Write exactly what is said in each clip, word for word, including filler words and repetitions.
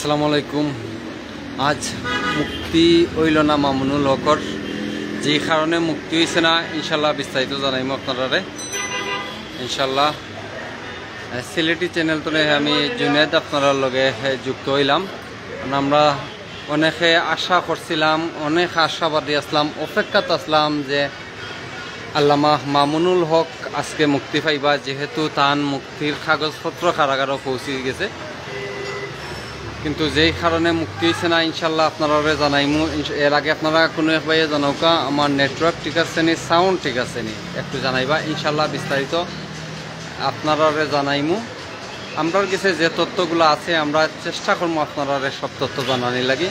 আসসালামু আলাইকুম। আজ মুক্তি অইল না মামুনুল হকর, যে কারণে মুক্তি অইছে না, ইনশাল্লাহ বিস্তারিত জানাইমু আপনারারে। ইনশাল্লাহ, আহ, সিলেটি চ্যানেল তনে আমি জুনেদ আপনারার লগে, আহ, যুক্ত অইলাম। কারণ আমরা অনেকে আশা করছিলাম, অনেক আশাবাদী আসলাম, অপেক্ষাত আসলাম যে আল্লামা মামুনুল হক আজকে মুক্তি পাইবা, যেহেতু তান মুক্তির কাগজপত্র কারাগারও পৌঁছি গেছে। কিন্তু যেই কারণে মুক্তি অইছে না, ইনশাল্লাহ আপনারারে জানাইমু। ইনশ-, এর আগে আপনারা কোনো এক ভাইয়ে জানাউক্কা, আমার নেটওয়ার্ক ঠিক আছে নি, সাউন্ড ঠিক আছে নি, একটু জানাইবা। ইনশাল্লাহ বিস্তারিত আপনারারে জানাইমু। আমরার গেছে যে তথ্যগুলা আছে, আমরা চেষ্টা করমু আপনারারে সব তথ্য জানানির লাগি।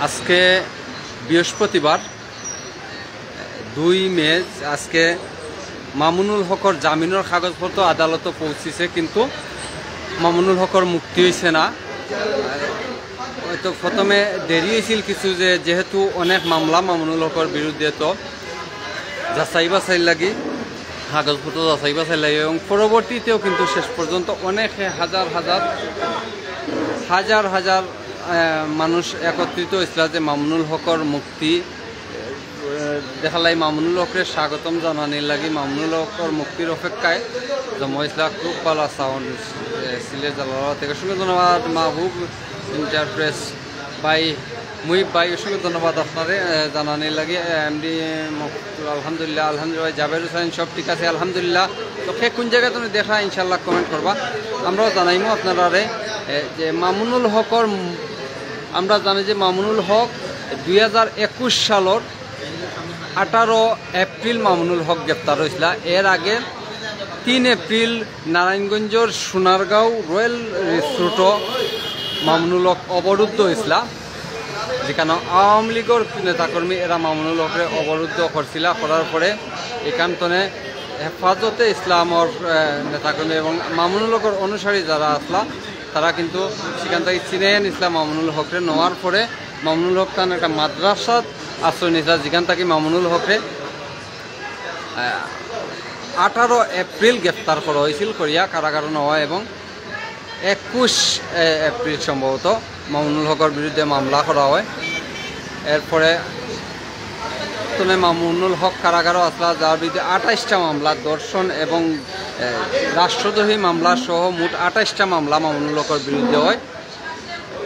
আজকে বৃহস্পতিবার, দুই মে। আজকে মামুনুল হকর জামিনর কাগজপত্র আদালতো পৌঁছিছে, কিন্তু মামুনুল হকর মুক্তি অইছে না। হয়তো প্রথমে দেরি অইছিল কিছু, যে যেহেতু অনেক মামলা মামুনুল হকর বিরুদ্ধে, তো যাচাই বাছাইর লাগি, কাগজপত্র যাচাই বাছাইর লাগি, এবং পরবর্তীতেও কিন্তু শেষ পর্যন্ত অনেকে হাজার হাজার, হাজার হাজার, আহ, মানুষ একত্রিত অইছিলা যে মামুনুল হকর মুক্তি, আহ, দেখালাই মামুনুল হকরে স্বাগতম জানানির লাগি, মামুনুল হকর মুক্তির অপেক্ষায় জমা অইছিলা। খুব ভালা সাউন্ড, আহ, সিলেট জালালাবাদ থেকে। অসংখ্য ধন্যবাদ মাহবুব এন্টারপ্রাইজ ভাই, মুহিব ভাই, অসংখ্য ধন্যবাদ আপনারে, আহ, জানানির লাগি। আহ, এমডি মকতুল, আলহামদুলিল্লাহ, আলহামদুলিল্লাহ, জাবের হুসাইন, সব ঠিক আছে, আলহামদুলিল্লাহ। তো কে কোন জায়গা তনে দেখরা, ইনশাল্লাহ কমেন্ট করবা, আমরাও জানাইমু আপনারারে। এ, যে মামুনুল হকর, আমরা জানি যে মামুনুল হক দুই হাজার একুশ সালর আঠারো এপ্রিল মামুনুল হক গ্রেপ্তার অইছিলা। এর আগে তিন এপ্রিল নারায়ণগঞ্জর সোনারগাঁও রয়্যাল রিসোর্টো মামুনুল হক অবরুদ্ধ অইছিলা, যেখানো আওয়ামী লীগর নেতাকর্মী এরা মামুনুল হকরে অবরুদ্ধ করছিলা। করার পরে এখান তনে হেফাজতে ইসলামর, আহ, নেতাকর্মী এবং মামুনুল হকর অনুসারী যারা আসলা, তারা কিন্তু সেখান থেকে ছিনাইয়া নিছিলা মামুনুল হকরে। নেওয়ার পরে মামুনুল হক তান একটা মাদ্রাসাত আশ্রয় নিছিলা, যেখান থেকে মামুনুল হকরে, আহ, আঠারো এপ্রিল গ্রেফতার করা অইছিল, করিয়া কারাগারো নেওয়া এবং একুশ, এ, এপ্রিল সম্ভবত মামুনুল হকর বিরুদ্ধে মামলা করা হয়। এরপরে তনে মামুনুল হক কারাগারো আসলা, যার বিরুদ্ধে আঠাইশটা মামলা, ধর্ষণ এবং, এ, রাষ্ট্রদ্রোহী মামলা সহ মোট আঠাইশটা মামলা মামুনুল হকর বিরুদ্ধে হয়।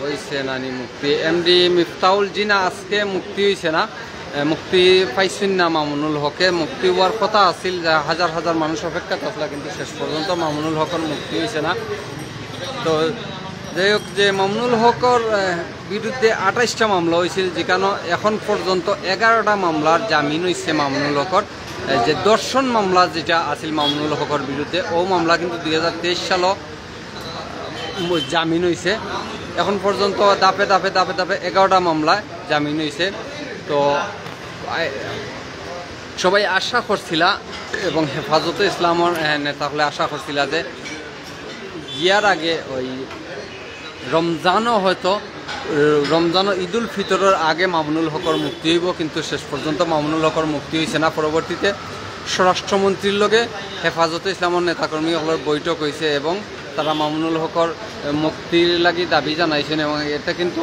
অইছে না নি মুক্তি? এমডি মিফতাহুল, জি না, আজকে মুক্তি অইছে না। এ, মুক্তি পাইছইন না মামুনুল হকে। মুক্তি অওয়ার কথা আছিল, যে হাজার হাজার মানুষ অপেক্ষাত আসলা, কিন্তু শেষ পর্যন্ত মামুনুল হকর মুক্তি অইছে না। তো যাই হোক, যে মামুনুল হকর, এ, বিরুদ্ধে আঠাইশটা মামলা অইছিল, যেখানো এখন পর্যন্ত এগারোটা মামলার জামিন অইছে মামুনুল হকর। এ, যে ধর্ষণ মামলা যেটা আছিল মামুনুল হকর বিরুদ্ধে, ও মামলা কিন্তু দুই হাজার তেইশ সালো জামিন অইছে। এখন পর্যন্ত ধাপে ধাপে, ধাপে ধাপে এগারোটা মামলায় জামিন অইছে। তো, আই-, সবাই আশা করছিলা এবং হেফাজতে ইসলামর, এ, নেতা হকলে আশা করছিলা যে ইয়ার আগে ওই রমজানও হয়তো, এ, রমজানও ঈদুল ফিতরর আগে মামুনুল হকর মুক্তি অইবো, কিন্তু শেষ পর্যন্ত মামুনুল হকর মুক্তি অইছে না। পরবর্তীতে স্বরাষ্ট্রমন্ত্রীর লগে হেফাজতে ইসলামর নেতাকর্মী হকলর বৈঠক অইছে এবং তারা মামুনুল হকর, এ, মুক্তির লাগি দাবি জানাইছইন এবং এতে কিন্তু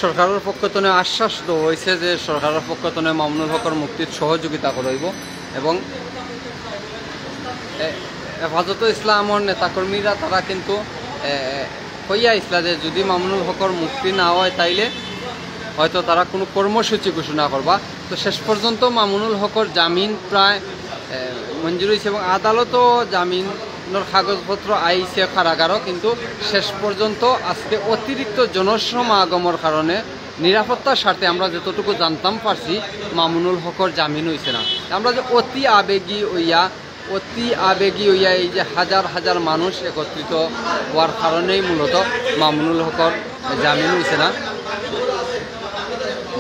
সরকারর পক্ষ তনে আশ্বাস দেওয়া অইছে যে সরকারর পক্ষ তনে মামুনুল হকর মুক্তিত সহযোগিতা করা অইবো এবং, এ, হেফাজতে ইসলামর নেতাকর্মীরা তারা কিন্তু, এ, কইয়া আইছলা যে যদি মামুনুল হকর মুক্তি না হয় তাইলে হয়তো তারা কোনো কর্মসূচি ঘোষণা করবা। তো শেষ পর্যন্ত মামুনুল হকর জামিন প্রায়, এ, মঞ্জুর অইছে এবং আদালতও জামিনর কাগজপত্র আইছে কারাগারও, কিন্তু শেষ পর্যন্ত আজকে অতিরিক্ত জনসমাগমর কারণে নিরাপত্তার স্বার্থে আমরা যতটুকু জানতাম পারছি মামুনুল হকর জামিন অইছে না। আমরা যে অতি আবেগী অইয়া, অতি আবেগী অইয়া এই যে হাজার হাজার মানুষ একত্রিত অওয়ার কারণেই মূলত মামুনুল হকর জামিন অইছে না।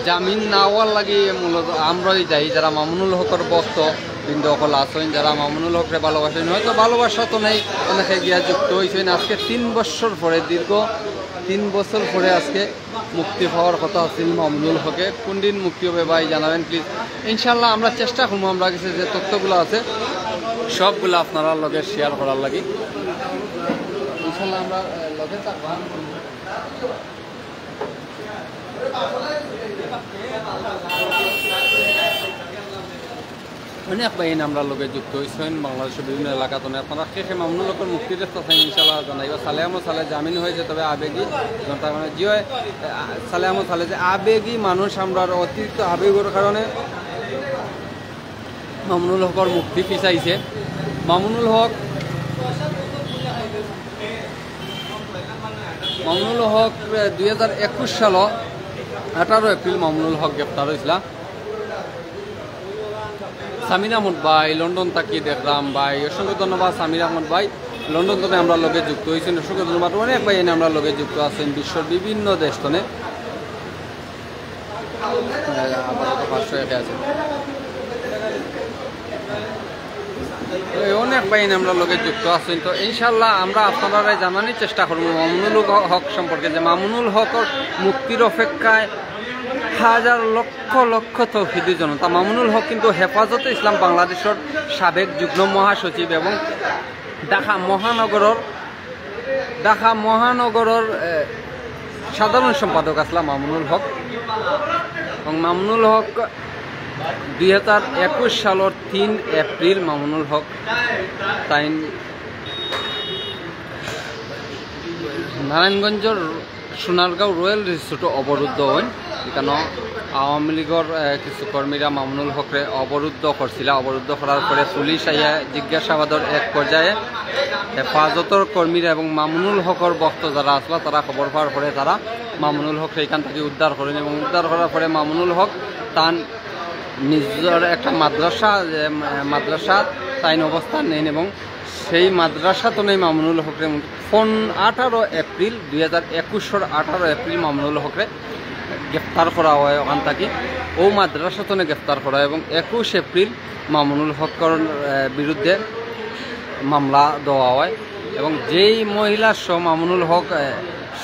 জামিন না অওয়ার লাগি মূলত আমরাই দায়ী, যারা মামুনুল হকর ভক্ত বৃন্দ হকল আছইন, যারা মামুনুল হকরে ভালোবাসইন। হয়তো ভালোবাসা তো নেই, অনেকে গিয়া যুক্ত অইছইন। আজকে তিন বছর পরে, দীর্ঘ তিন বছর পরে আজকে মুক্তি পাওয়ার কথা আছিল মামুনুল হকে। কোন দিন মুক্তি হবে ভাই জানাবেন প্লিজ। ইনশাল্লাহ আমরা চেষ্টা করমু, আমরা গেছে যে তথ্যগুলা আছে সবগুলা আপনারার লগে শেয়ার করার লাগি। অনেক ভাইয়াইন আমরার লগে যুক্ত অইছইন বাংলাদেশর বিভিন্ন এলাকা থনে। আপনারা কে কে মামুনুল হকর মুক্তির চেষ্টা চাইন, ইনশাআল্লাহ জানাইবা। সালে আহমদ সালে জামিন হয়েছে, তবে আবেগী জনতা মানে জি হয়, আ, সালে আহমদ সালে যে আবেগী মানুষ, আমরার অতিরিক্ত আবেগর কারণে মামুনুল হকর মুক্তি পিছাইছে। মামুনুল হক, মামুনুল হক, এ, দুই হাজার একুশ সাল আঠারো এপ্রিল মামুনুল হক গ্রেপ্তার হয়েছিল। সামির আহমদ ভাই, লন্ডন থাকি দেখলাম ভাই, অসংখ্য ধন্যবাদ সামির আহমদ ভাই, লন্ডন থনে আমরার লগে যুক্ত হয়েছেন, অসংখ্য ধন্যবাদ। অনেক ভাইয়াইন আমরার লগে যুক্ত আছেন বিশ্বর বিভিন্ন দেশ থনে। আপাতত পাঁচশো একে আছে। এই অনেক ভাইয়াইন আমরার লগে যুক্ত আছেন, তো ইনশাআল্লাহ আমরা আপনারারে জানানির চেষ্টা করব মামুনুল হক সম্পর্কে, যে মামুনুল হকর মুক্তির অপেক্ষায় হাজার লক্ষ লক্ষ তৌহিদি জনতা। মামুনুল হক কিন্তু হেফাজতে ইসলাম বাংলাদেশর সাবেক যুগ্ম মহাসচিব এবং ঢাকা মহানগরর, ঢাকা মহানগরর, এ, সাধারণ সম্পাদক আছলা মামুনুল হক। এবং মামুনুল হক দুই হাজার একুশ সালর তিন এপ্রিল মামুনুল হক তাইন নারায়ণগঞ্জর সোনারগাঁও রয়্যাল রিসোর্ট অবরুদ্ধ হইন। এখানো আওয়ামী লীগর, এ, কিছু কর্মীরা মামুনুল হকরে অবরুদ্ধ করছিলা। অবরুদ্ধ করার পরে পুলিশ আইয়া জিজ্ঞাসাবাদর এক পর্যায়ে হেফাজতর কর্মীরা এবং মামুনুল হকর ভক্ত যারা আছলা, তারা খবর পাওয়ার পরে তারা মামুনুল হকরে এখান থাকি উদ্ধার করেন এবং উদ্ধার করার পরে মামুনুল হক তান নিজর একটা মাদ্রাসা, যে, মা-, মাদ্রাসা তাইন অবস্থান নেন এবং সেই মাদ্রাসা থনে মামুনুল হকরে ফোন আঠারো এপ্রিল দুই হাজার একুশর আঠারো এপ্রিল মামুনুল হকরে গ্রেফতার করা হয় ওখান থাকি। ও মাদ্রাসা থনে গ্রেফতার করা হয় এবং একুশ এপ্রিল মামুনুল হকর, এ, বিরুদ্ধে মামলা দেওয়া হয় এবং যেই মহিলা সহ মামুনুল হক, এ,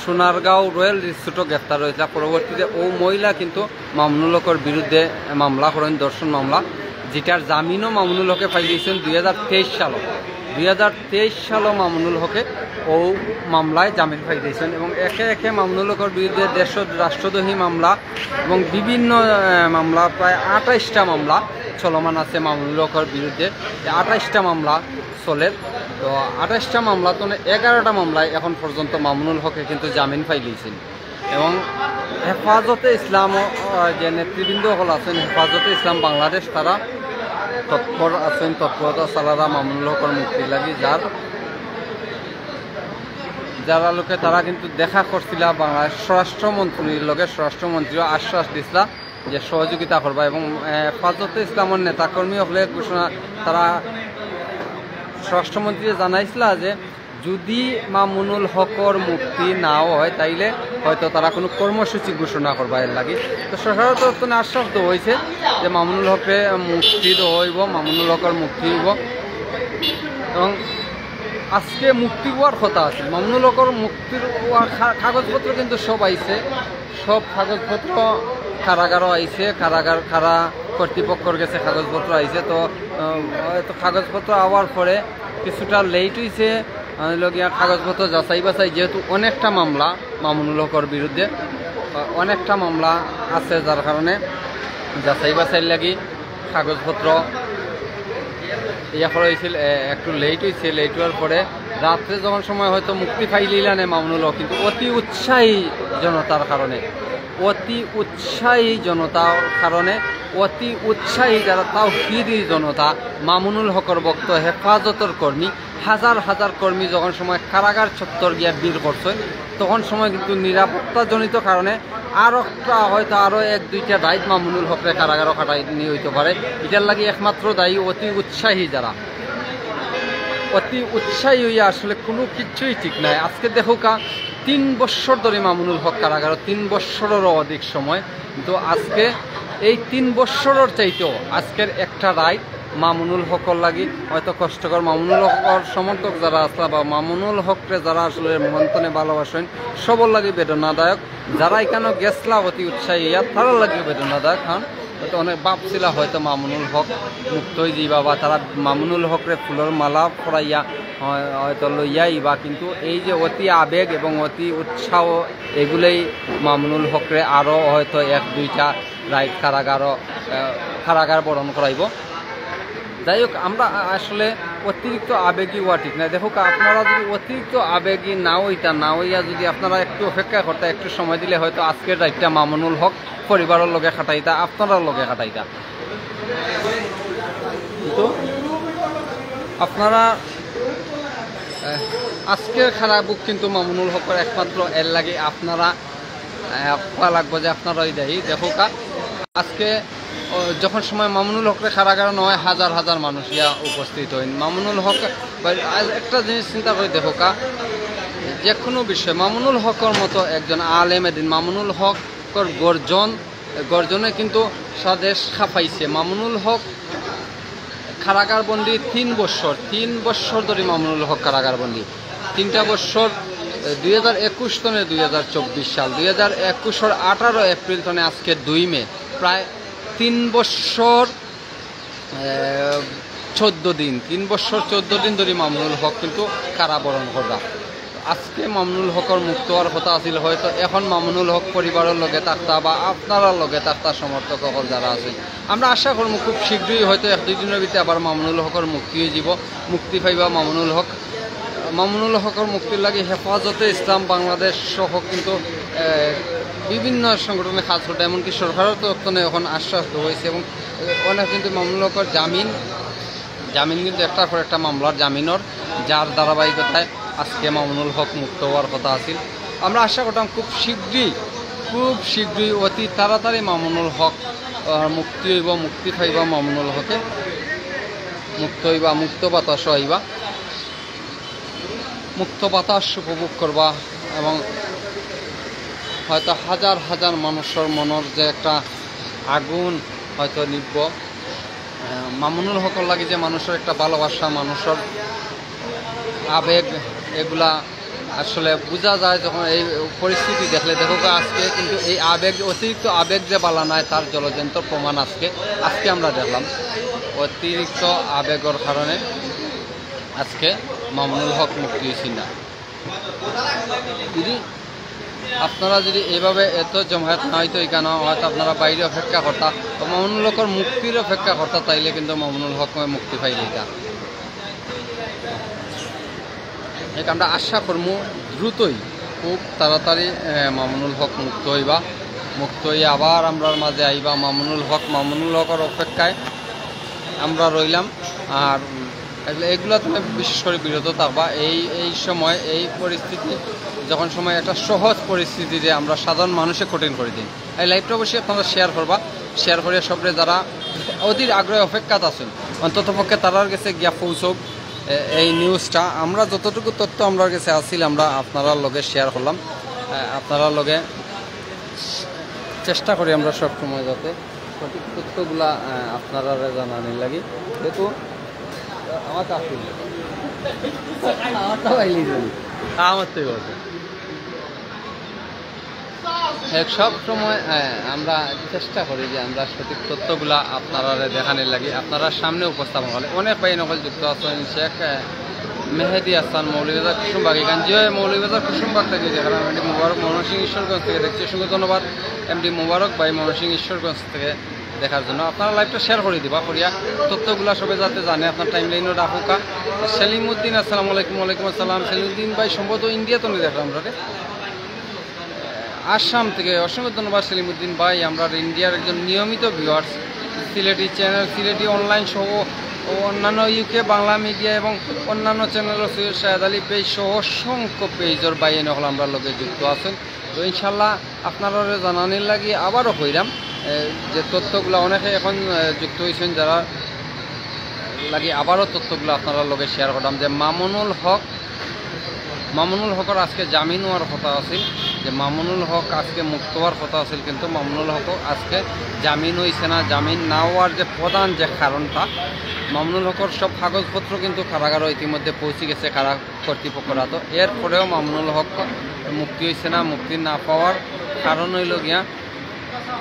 সোনারগাঁও রয়্যাল রিসোর্টও গ্রেফতার হয়েছিল, পরবর্তীতে ও মহিলা কিন্তু মামুনুল হকর বিরুদ্ধে মামলা করেন, ধর্ষণ মামলা, যেটার জামিনও মামুনুল হকে পাইলিছইন দুই হাজার তেইশ সালো। দুই হাজার তেইশ সালো মামুনুল হকে ও মামলায় জামিন পাইলিছইন এবং একে একে মামুনুল হকর বিরুদ্ধে দেড়শো রাষ্ট্রদ্রোহী মামলা এবং বিভিন্ন, আহ, মামলা, প্রায় আঠাইশটা মামলা চলমান আছে মামুনুল হকর বিরুদ্ধে। এই আঠাইশটা মামলা চলের। তো আঠাইশটা মামলা তো এগারোটা মামলায় এখন পর্যন্ত মামুনুল হকে কিন্তু জামিন পাইলিছইন। এবং হেফাজতে ইসলাম, আহ, যে নেতৃবৃন্দ হকল আছেন, হেফাজতে ইসলাম বাংলাদেশ, তারা তৎপর আছেন, তৎপরতা চালারা মামুনুল হকর মুক্তির লাগি। যার, যারা লোকে তারা কিন্তু দেখা করছিলা বাংলাদেশ স্বরাষ্ট্রমন্ত্রীর লগে, স্বরাষ্ট্রমন্ত্রীও আশ্বাস দিছিলা যে সহযোগিতা করবা। এবং, আহ, হেফাজতে ইসলামর নেতাকর্মী হকলে ঘোষণা, তারা স্বরাষ্ট্রমন্ত্রী জানাইছিলা যে যদি মামুনুল হকর মুক্তি না হয়, তাইলে হয়তো তারা কোনো কর্মসূচি ঘোষণা করবা এর লাগি। তো সরকারর তরফ থেকে আশ্বাস দেওয়া হয়েছে যে মামুনুল হকরে মুক্তি দেওয়া হইব, মামুনুল হকর মুক্তি হইব। এবং আজকে মুক্তি হওয়ার কথা আছে মামুনুল হকর, মুক্তির হওয়ার খা-, কাগজপত্র কিন্তু সব আইছে, সব কাগজপত্র কারাগারও আইছে, কারাগার, কারা কর্তৃপক্ষর গেছে কাগজপত্র আইছে। তো, আহ, হয়তো কাগজপত্র আওয়ার পরে কিছুটা লেট হইছে, আহ, লগিয়া কাগজপত্র যাচাই বাছাই, যেহেতু অনেকটা মামলা মামুনুল হকর বিরুদ্ধে, আহ, অনেকটা মামলা আছে, যার কারণে যাচাই বাছাইর লাগি কাগজপত্র ইয়া করা হয়েছিল, এ, একটু লেট হয়েছে। লেট হওয়ার পরে রাত্রে যখন সময় হয়তো মুক্তি পাইলিলানে মামুনুল হক, কিন্তু অতি উৎসাহী জনতার কারণে, অতি উৎসাহী জনতার কারণে, অতি উৎসাহী যারা তাওহিদি জনতা, মামুনুল হকর ভক্ত, হেফাজতর কর্মী, হাজার হাজার কর্মী যখন সময় কারাগার চত্বর গিয়া ভিড় করছে, তখন সময় কিন্তু নিরাপত্তাজনিত কারণে আর একটা হয়তো আরো এক দুইটা রাইত মামুনুল হকরে কারাগারও কাটাই নিয়ে হইতে পারে। এটার লাগি একমাত্র দায়ী অতি উৎসাহী যারা, অতি উৎসাহী হইয়া আসলে কোনো কিছুই ঠিক নাই। আজকে দেখো কা, তিন বছর ধরে মামুনুল হক কারাগারও, তিন বছরেরও অধিক সময়। কিন্তু আজকে এই তিন বছরের চাইতেও আজকের একটা রাইত মামুনুল হকর লাগি হয়তো কষ্টকর, মামুনুল হকর সমর্থক যারা আছলা বা মামুনুল হকরে যারা আসলে মন থনে ভালোবাসেন, সবর লাগি বেদনাদায়ক। যারা এখানো গেছলা অতি উৎসাহী ইয়া, তারার লাগিও বেদনাদায়ক, কারণ হয়তো অনেক ভাবছিলা হয়তো মামুনুল হক মুক্ত হয়ে যাইবা বা তারা মামুনুল হকরে ফুলর মালা পরাইয়া হয়-, হয়তো লইয়া আইবা, কিন্তু এই যে অতি আবেগ এবং অতি উৎসাহ, এগুলোই মামুনুল হকরে আরও হয়তো এক দুইটা রাইত কারাগারও, আহ, কারাগার বরণ করাইব। যাই হোক, আমরা আ-, আসলে অতিরিক্ত আবেগী হওয়া ঠিক না। দেখো, আপনারা যদি অতিরিক্ত আবেগী না হইতা, না হইয়া যদি আপনারা একটু অপেক্ষা করতা, একটু সময় দিলে হয়তো আজকের রাইতটা মামুনুল হক পরিবারের লগে কাটাইতা, আপনারার লগে কাটাইতা। তো আপনারা, আহ, আজকের খারাপ বুক কিন্তু মামুনুল হকর একমাত্র এর লাগি আপনারা, আহ, কওয়া লাগবো যে আপনারাই দায়ী। দেখো কা, আজকে, ও, যখন সময় মামুনুল হকরে কারাগার নেওয়া হয়, হাজার হাজার মানুষ ইয়া উপস্থিত হইন। মামুনুল হক, বা, আজ একটা জিনিস চিন্তা করে দেখো কা, যে কোনো বিষয়ে মামুনুল হকর মতো একজন আলেম এদিন মামুনুল হকর গর্জন, গর্জনে কিন্তু সারা দেশ কাঁপাইছে। মামুনুল হক কারাগারবন্দি তিন বছর, তিন বছর ধরে মামুনুল হক কারাগারবন্দি। তিনটা বছর, এ, দুই হাজার একুশ তনে দুই হাজার চব্বিশ সাল, দুই হাজার একুশর আঠারো এপ্রিল তনে আজকে দুই মে, প্রায় তিন বছর, এ, চোদ্দ দিন, তিন বছর চোদ্দ দিন ধরে মামুনুল হক কিন্তু কারাবরণ কররা। আজকে মামুনুল হকর মুক্ত হওয়ার কথা আছিল, হয়তো এখন মামুনুল হক পরিবারের লগে থাকতা বা আপনারার লগে থাকতা, সমর্থক সকল যারা আছে, আমরা আশা করবো খুব শীঘ্রই হয়তো এক দুই দিনের ভিতরে আবার মামুনুল হকর মুক্তি হয়ে যাব, মুক্তি পাইবা মামুনুল হক। মামুনুল হকর মুক্তির লাগি হেফাজতে ইসলাম বাংলাদেশ সহ কিন্তু, এ, বিভিন্ন সংগঠনে কাজ করতে, এমনকি সরকারের তরফ থেকে এখন আশ্বাস দেওয়া হয়েছে এবং, এ, অনেক কিন্তু মামুনুল হকর জামিন, জামিন কিন্তু একটার পর একটা মামলার জামিনর, যার ধারাবাহিকতায় আজকে মামুনুল হক মুক্ত হওয়ার কথা আছিল। আমরা আশা করতাম খুব শীঘ্রই, খুব শীঘ্রই, অতি তাড়াতাড়ি মামুনুল হক, আহ, মুক্তি হইব, মুক্তি পাইবা মামুনুল হকে, মুক্ত হইবা, মুক্ত বাতাস হইবা, মুক্ত বাতাস উপভোগ করবা এবং হয়তো হাজার হাজার মানুষের মনের যে একটা আগুন হয়তো নিভব। আহ, মামুনুল হকর লাগি যে মানুষের একটা ভালোবাসা, মানুষের আবেগ, এগুলা আসলে বোঝা যায় যখন এই পরিস্থিতি দেখলে। দেখো গো, আজকে কিন্তু এই আবেগ, অতিরিক্ত আবেগ যে বালা নাই, তার জ্বলজ্যান্ত প্রমাণ আজকে, আজকে আমরা দেখলাম। অতিরিক্ত আবেগের কারণে আজকে মামুনুল হক মুক্তি হয়েছি না। যদি আপনারা যদি এইভাবে এত জমায়েত না হইতো, এখানে হয়তো আপনারা বাইরে অপেক্ষা করতা, তো মামুনুল হকর মুক্তির অপেক্ষা করতা, তাইলে কিন্তু মামুনুল হক মুক্তি পাইলিতা। এক আমরা আশা করমু দ্রুতই, খুব তাড়াতাড়ি, এ, মামুনুল হক মুক্ত হইবা, মুক্ত হইয়া আবার আমরার মাঝে আইবা মামুনুল হক। মামুনুল হকর অপেক্ষায় আমরা রইলাম। আর, উম, এগুলা, এগুলা তুমি বিশেষ করে বিরত থাকবা। এই, এই সময়, এই পরিস্থিতি, যখন সময় একটা সহজ পরিস্থিতিতে আমরা সাধারণ মানুষে কঠিন করে দিন। এই liveটা অবশ্যই আপনারা share করবা, share করে সবরে যারা অধীর আগ্রহে অপেক্ষাত আছেন, অন্তত পক্ষে তারার গেছে গিয়া পৌঁছক। এ-, এই newsটা আমরা যতটুকু তথ্য আমরার গেছে আছিল, আমরা আপনারার লগে share করলাম। এ, আপনারার লগে চেষ্টা করি আমরা সব সময় যাতে সঠিক তথ্যগুলা, এ, আপনারারে জানানির লাগি। যেহেতু আমার কাছে আমার তো বাইলি জানি। আমার তো এই বলছে। এক সব সময়, এ, আমরা চেষ্টা করি যে আমরা সঠিক তথ্যগুলা আপনারারে দেখানির লাগি, আপনারার সামনে উপস্থাপন করে। অনেক ভাই নকল যুক্ত আছেন, শেখ, এ, মেহেদি হাসান, মৌলভীবাজার কুসুমবাগ, এখান যে মৌলভীবাজার কুসুমবাগ থেকে দেখলাম, এমডি মুবারক ময়মনসিংহ ঈশ্বরগঞ্জ থেকে দেখছি, অসংখ্য ধন্যবাদ এমডি মুবারক ভাই ময়মনসিংহ ঈশ্বরগঞ্জ থেকে দেখার জন্য। আপনারা liveটা share করে দিবা করিয়া, তথ্যগুলা সবে যাতে জানে, আপনার timelineও রাখুকা। সেলিমউদ্দিন, আসসালামু আলাইকুম। ওয়ালাইকুম আসসালাম। সেলিমউদ্দিন ভাই সম্ভবত ইন্ডিয়া তো দেখলাম আপনারে। আসাম থেকে অসংখ্য ধন্যবাদ সেলিমউদ্দিন ভাই, আমরার ইন্ডিয়ার একজন নিয়মিত viewers। সিলেটি channel, সিলেটি online সহ ও অন্যান্য ইউকে বাংলা মিডিয়া এবং অন্যান্য channel, সৈয়দ শাহেদ আলী পেজ সহ অসংখ্য পেজর ভাই এনে হল আমরার লগে যুক্ত আছেন। তো ইনশাল্লাহ আপনারারে জানানির লাগি আবারও কইরাম, এ, যে তথ্যগুলা অনেকে এখন, এ, যুক্ত হইছেন, যারা লাগি আবারও তথ্যগুলা আপনারার লগে share করলাম যে মামুনুল হক, মামুনুল হকর আজকে জামিন হওয়ার কথা আছিল, যে মামুনুল হক আজকে মুক্ত হওয়ার কথা আছিল, কিন্তু মামুনুল হক আজকে জামিন হইছে না। জামিন না হওয়ার যে প্রধান যে কারণটা, মামুনুল হকর সব কাগজপত্র কিন্তু কারাগারও ইতিমধ্যে পৌঁছে গেছে কারা কর্তৃপক্ষর হাতো। এরপরেও মামুনুল হক মুক্তি হইছে না। মুক্তি না পাওয়ার কারণ হইল গিয়া,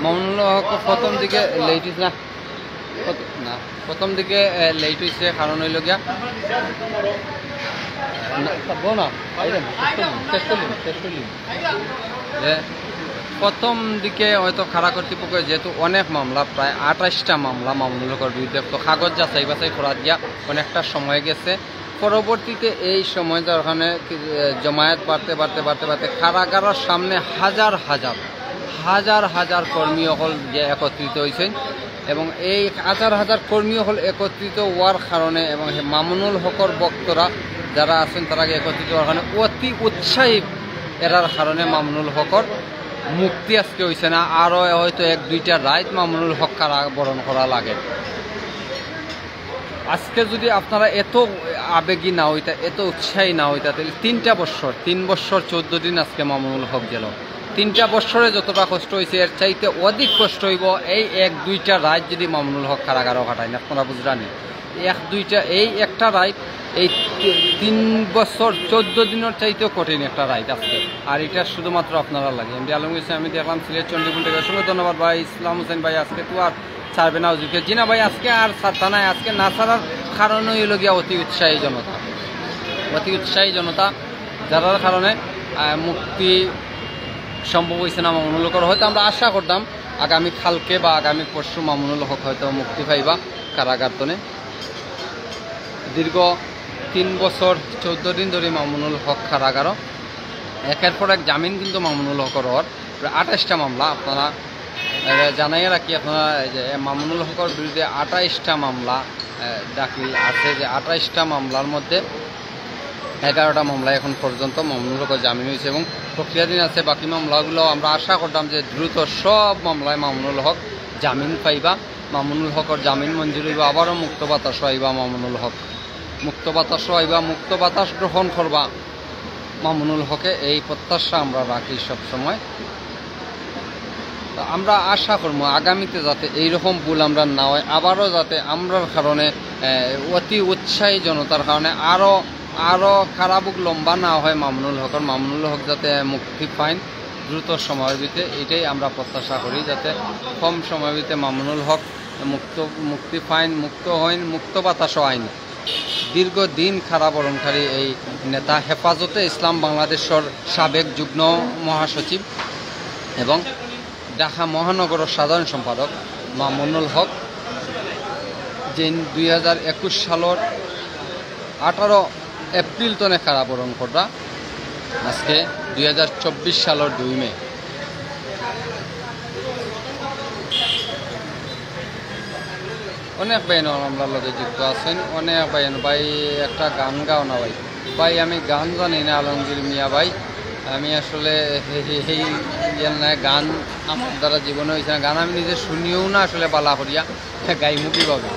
মামুনুল হক প্রথম দিকে late হইছে না, প্রথ-, না, প্রথম দিকে, এ, late হইছে, কারণ হইল গিয়া না, থাকবো না। এই যে, শেষ করলিম, শেষ করলিম, শেষ করলিম। যে প্রথম দিকে হয়তো কারা কর্তৃপক্ষ যেহেতু অনেক মামলা, প্রায় আঠাশটা মামলা মামুনুল হকর বিরুদ্ধে, তো কাগজ যাচাই বাছাই করা দিয়া অনেকটা সময় গেছে। পরবর্তীতে এই সময় যার কারণে কি, এ, জমায়েত বাড়তে, বাড়তে, বাড়তে, বাড়তে কারাগারের সামনে হাজার হাজার, হাজার হাজার কর্মী অকল যে একত্রিত হইছেন এবং এই হাজার হাজার কর্মী অকল একত্রিত হওয়ার কারণে এবং হে মামুনুল হকর ভক্তরা যারা আছেন তারা একত্রিত হওয়ার কারণে অতি উৎসাহী এরার কারণে মামুনুল হকর মুক্তি আজকে হইছে না, আরও হয়তো এক দুইটা রাইত মামুনুল হক কারাবরণ করা লাগে। আজকে যদি আপনারা এত আবেগী না হইতা, এত উৎসাহী না হইতা, তাহলে তিনটা বছর, তিন বছর চোদ্দ দিন আজকে মামুনুল হক জেল। তিনটা বছরে যতটা কষ্ট হইছে, এর চাইতে অধিক কষ্ট হইব এই এক দুইটা রাইত যদি মামুনুল হক কারাগারও কাটাইন। আপনারা বুঝরানি, এক দুইটা, এই একটা রাইত, এই তি-, তিন বছর চোদ্দ দিনের চাইতেও কঠিন একটা রাইত আজকে। আর এটা শুধুমাত্র আপনারা লাগে। এমডি আলমগীর হোসেন, আমি দেখলাম সিলেট চণ্ডীপুর থেকে। অসংখ্য ধন্যবাদ ভাই ইসলাম হোসেন ভাই, আজকে তো আর ছাড়বে না হুজুরকে। জি না ভাই, আজকে আর ছাড়তা নাই। আজকে না ছাড়ার কারণ হইল গিয়া অতি উৎসাহী জনতা, অতি উৎসাহী জনতা, যারার কারণে, আহ, মুক্তি সম্ভব হইছে না মামুনুল হকর। হয়তো আমরা আশা করতাম আগামী কালকে বা আগামী পরশু মামুনুল হক হয়তো মুক্তি পাইবা কারাগার তনে। দীর্ঘ তিন বছর চোদ্দ দিন ধরে মামুনুল হক কারাগারও একের পর এক জামিন কিন্তু মামুনুল হকর অর প্রায় আঠাশটা মামলা। আপনারা, এ, জানাইয়া রাখি, আপনারা এই যে মামুনুল হকর বিরুদ্ধে আঠাশটা মামলা, এ, দাখিল আছে, যে আঠাশটা মামলার মধ্যে এগারোটা মামলা এখন পর্যন্ত মামুনুল হকর জামিন হইছে এবং প্রক্রিয়াধীন আছে। বাকি মামলাগুলো আমরা আশা করতাম যে দ্রুত সব মামলায় মামুনুল হক জামিন পাইবা, মামুনুল হকর জামিন মঞ্জুর হইবা, আবারও মুক্ত বাতাস আইবা মামুনুল হক, মুক্ত বাতাস আইবা, মুক্ত বাতাস গ্রহণ করবা মামুনুল হকে, এই প্রত্যাশা আমরা রাখি সব সময়। তো আমরা আশা করবো আগামীতে যাতে এইরকম ভুল আমরা না হয়, আবারও যাতে আমরার কারণে, এ, অতি উৎসাহী জনতার কারণে আরও, আরও কারাভোগ লম্বা না হয় মামুনুল হকর। মামুনুল হক যাতে মুক্তি পাইন দ্রুত সময়ের ভিতরে, এটাই আমরা প্রত্যাশা করি, যাতে কম সময়ের ভিতরে মামুনুল হক মুক্ত, মুক্তি পাইন, মুক্ত হইন, মুক্ত বাতাসও আইন। দীর্ঘদিন কারাবরণকারী এই নেতা, হেফাজতে ইসলাম বাংলাদেশর সাবেক যুগ্ম মহাসচিব এবং ঢাকা মহানগরর সাধারণ সম্পাদক মামুনুল হক, যেইন দুই হাজার একুশ সালর আঠারো এপ্রিল তনে কারাবরণ কররা, আজকে দুই হাজার চব্বিশ সালর দুই মে। অনেক ভাই নকল আমরার লগে যুক্ত আছেন, অনেক ভাই। ভাই, একটা গান গাও না ভাই। ভাই, আমি গান জানি না আলমগীর মিয়া ভাই, আমি আসলে এই, এই, এই ইয়ে না, গান আমার দ্বারা জীবনে হইছে না, গান আমি নিজে শুনিও না আসলে বালা করিয়া, গাইমু কিভাবে?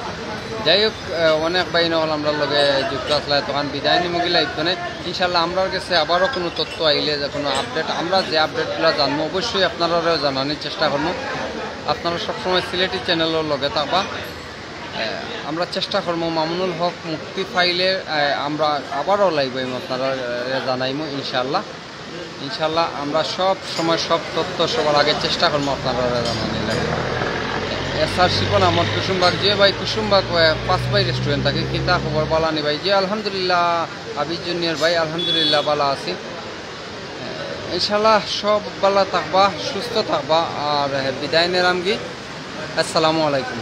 যাই হোক, আহ, অনেক ভাই নকল আমরার লগে যুক্ত আসলা, তখন বিদায় নিমু গি live তনে। ইনশাল্লাহ আমরার গেছে আবারও কোনো তথ্য আইলে, যে কোনো update, আমরা যে updateগুলো জানবো অবশ্যই আপনারারেও জানানির চেষ্টা করবো। আপনারা সবসময় সিলেটি channel-র লগে থাকবা। আহ, আমরা চেষ্টা করবো মামুনুল হক মুক্তি পাইলে, আহ, আমরা আবারও live হইমু, আপনারারে জানাইমু ইনশাল্লাহ। ইনশাল্লাহ আমরা সব সময় সব তথ্য সবার আগে চেষ্টা করবো আপনারারে জানানির লাগি। এস আর শিপন আমার কুসুমবাগ, যে ভাই কুসুমবাগ, আহ, পাঁচ ভাই restaurant থাকি, কিতা খবর, বালা নি ভাই? জি আলহামদুলিল্লাহ। আবিদ জুনিয়র ভাই, আলহামদুলিল্লাহ বালা আছি। আহ, ইনশাল্লাহ সব বালা থাকবা, সুস্থ থাকবা, আর, আহ, বিদায় নিলাম গি। আসসালামু আলাইকুম।